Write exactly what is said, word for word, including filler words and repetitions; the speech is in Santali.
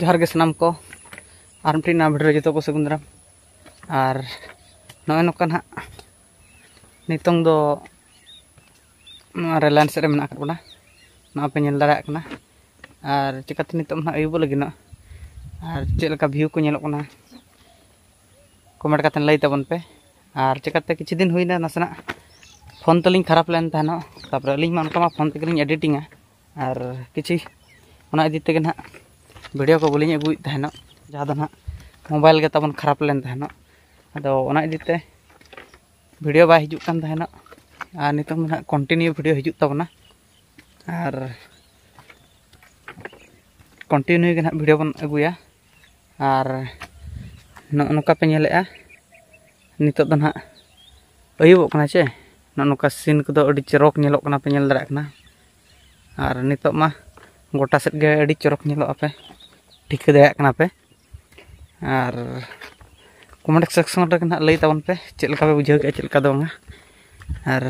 ᱡᱚᱦᱟᱨ ᱜᱮ ᱥᱟᱱᱟᱢ ᱠᱚ, ᱟᱨ ᱢᱤᱫᱴᱤᱡ ᱱᱟᱣᱟ ᱵᱷᱤᱰᱤᱭᱳ ᱨᱮ ᱡᱚᱛᱚ ᱠᱚ ᱥᱟᱹᱜᱩᱱ ᱫᱟᱨᱟᱢ᱾ ᱟᱨ ᱱᱚᱜᱼᱚᱭ ᱱᱚᱝᱠᱟ ᱱᱟᱦᱟᱜ ᱱᱤᱛᱚᱝ ᱫᱚ ᱱᱚᱣᱟ ᱨᱮᱞᱟᱭᱮᱱᱥ ᱨᱮ ᱢᱮᱱᱟᱜ ᱟᱠᱟᱫ ᱵᱚᱱᱟ, ᱱᱚᱣᱟ ᱯᱮ ᱧᱮᱞ ᱫᱟᱲᱮᱭᱟᱜ ᱠᱟᱱᱟ᱾ ᱟᱨ ᱪᱤᱠᱟᱹᱛᱮ ᱱᱤᱛᱚᱜ ᱱᱟᱦᱟᱜ ᱟᱹᱭᱩᱵᱚᱜ ᱞᱟᱹᱜᱤᱫ ᱟᱨ ᱪᱮᱫ ᱞᱮᱠᱟ ᱵᱷᱤᱭᱩ ᱠᱚ ᱧᱮᱞᱚᱜ ᱠᱟᱱᱟ, ᱠᱚᱢᱮᱱᱴ ᱠᱟᱛᱮᱫ ᱞᱟᱹᱭ ᱛᱟᱵᱚᱱ ᱯᱮ᱾ ᱟᱨ ᱪᱤᱠᱟᱹᱛᱮ ᱠᱤᱪᱷᱩ ᱫᱤᱱ ᱦᱩᱭᱱᱟ ᱱᱟᱥᱮᱱᱟᱜ ᱯᱷᱳᱱ ᱛᱟᱹᱞᱤᱧ ᱠᱷᱟᱨᱟᱯ ᱞᱮᱱ ᱛᱟᱦᱮᱱᱚᱜ, ᱛᱟᱨᱯᱚᱨᱮ ᱟᱹᱞᱤᱧ ᱢᱟ ᱚᱱᱠᱟ ᱢᱟ ᱯᱷᱳᱱ ᱛᱮᱜᱮ ᱞᱤᱧ ᱮᱰᱤᱴᱤᱝᱟ, ᱟᱨ ᱠᱤᱪᱷᱩ ᱚᱱᱟ ᱤᱫᱤ ᱛᱮᱜᱮ ᱱᱟᱦᱟᱜ ᱵᱷᱤᱰᱤᱭᱳ ᱠᱚ ᱵᱟᱹᱞᱤᱧ ᱟᱹᱜᱩᱭᱮᱫ ᱛᱟᱦᱮᱱᱚᱜ, ᱡᱟᱦᱟᱸ ᱫᱚ ᱱᱟᱦᱟᱜ ᱢᱳᱵᱟᱭᱤᱞ ᱜᱮ ᱛᱟᱵᱚᱱ ᱠᱷᱟᱨᱟᱯ ᱞᱮᱱ ᱛᱟᱦᱮᱱᱚᱜ᱾ ᱟᱫᱚ ᱚᱱᱟ ᱤᱫᱤ ᱛᱮ ᱵᱷᱤᱰᱤᱭᱳ ᱵᱟᱭ ᱦᱤᱡᱩᱜ ᱠᱟᱱ ᱛᱟᱦᱮᱱᱚᱜ, ᱟᱨ ᱱᱤᱛᱚᱝ ᱫᱚ ᱱᱟᱦᱟᱜ ᱠᱚᱱᱴᱤᱱᱤᱭᱩ ᱵᱷᱤᱰᱤᱭᱳ ᱦᱤᱡᱩᱜ ᱛᱟᱵᱚᱱᱟ᱾ ᱟᱨ ᱠᱚᱱᱴᱤᱱᱤᱭᱩ ᱜᱮ ᱱᱟᱦᱟᱜ ᱵᱷᱤᱰᱤᱭᱳ ᱵᱚᱱ ᱟᱹᱜᱩᱭᱟ᱾ ᱟᱨ ᱱᱚᱜᱼᱚ ᱱᱚᱝᱠᱟ ᱯᱮ ᱧᱮᱞᱮᱫᱼᱟ, ᱱᱤᱛᱚᱜ ᱫᱚ ᱱᱟᱦᱟᱜ ᱟᱹᱭᱩᱵᱚᱜ ᱠᱟᱱᱟ ᱪᱮ, ᱱᱚᱜᱼᱚ ᱱᱚᱝᱠᱟ ᱥᱤᱱ ᱠᱚᱫᱚ ᱟᱹᱰᱤ ᱪᱚᱨᱚᱠ ᱧᱮᱞᱚᱜ ᱠᱟᱱᱟ, ᱯᱮ ᱧᱮᱞ ᱫᱟᱲᱮᱭᱟᱜ ᱠᱟᱱᱟ᱾ ᱟᱨ ᱱᱤᱛᱚᱜ ᱢᱟ ᱜᱚᱴᱟ ᱥᱮᱫ ᱜᱮ ᱟᱹᱰᱤ ᱪᱚᱨᱚᱠ ᱧᱮᱞᱚᱜᱼᱟ, ᱯᱮ ᱴᱷᱤᱠᱟᱹ ᱫᱟᱲᱮᱭᱟᱜ ᱠᱟᱱᱟ ᱯᱮ᱾ ᱟᱨ ᱠᱚᱢᱮᱱᱴ ᱥᱮᱠᱥᱚᱱ ᱨᱮ ᱱᱟᱦᱟᱜ ᱞᱟᱹᱭ ᱛᱟᱵᱚᱱ ᱯᱮ ᱪᱮᱫ ᱞᱮᱠᱟ ᱯᱮ ᱵᱩᱡᱷᱟᱹᱣ ᱠᱮᱫᱼᱟ, ᱪᱮᱫ ᱞᱮᱠᱟ ᱫᱚ ᱵᱟᱝᱟ᱾ ᱟᱨ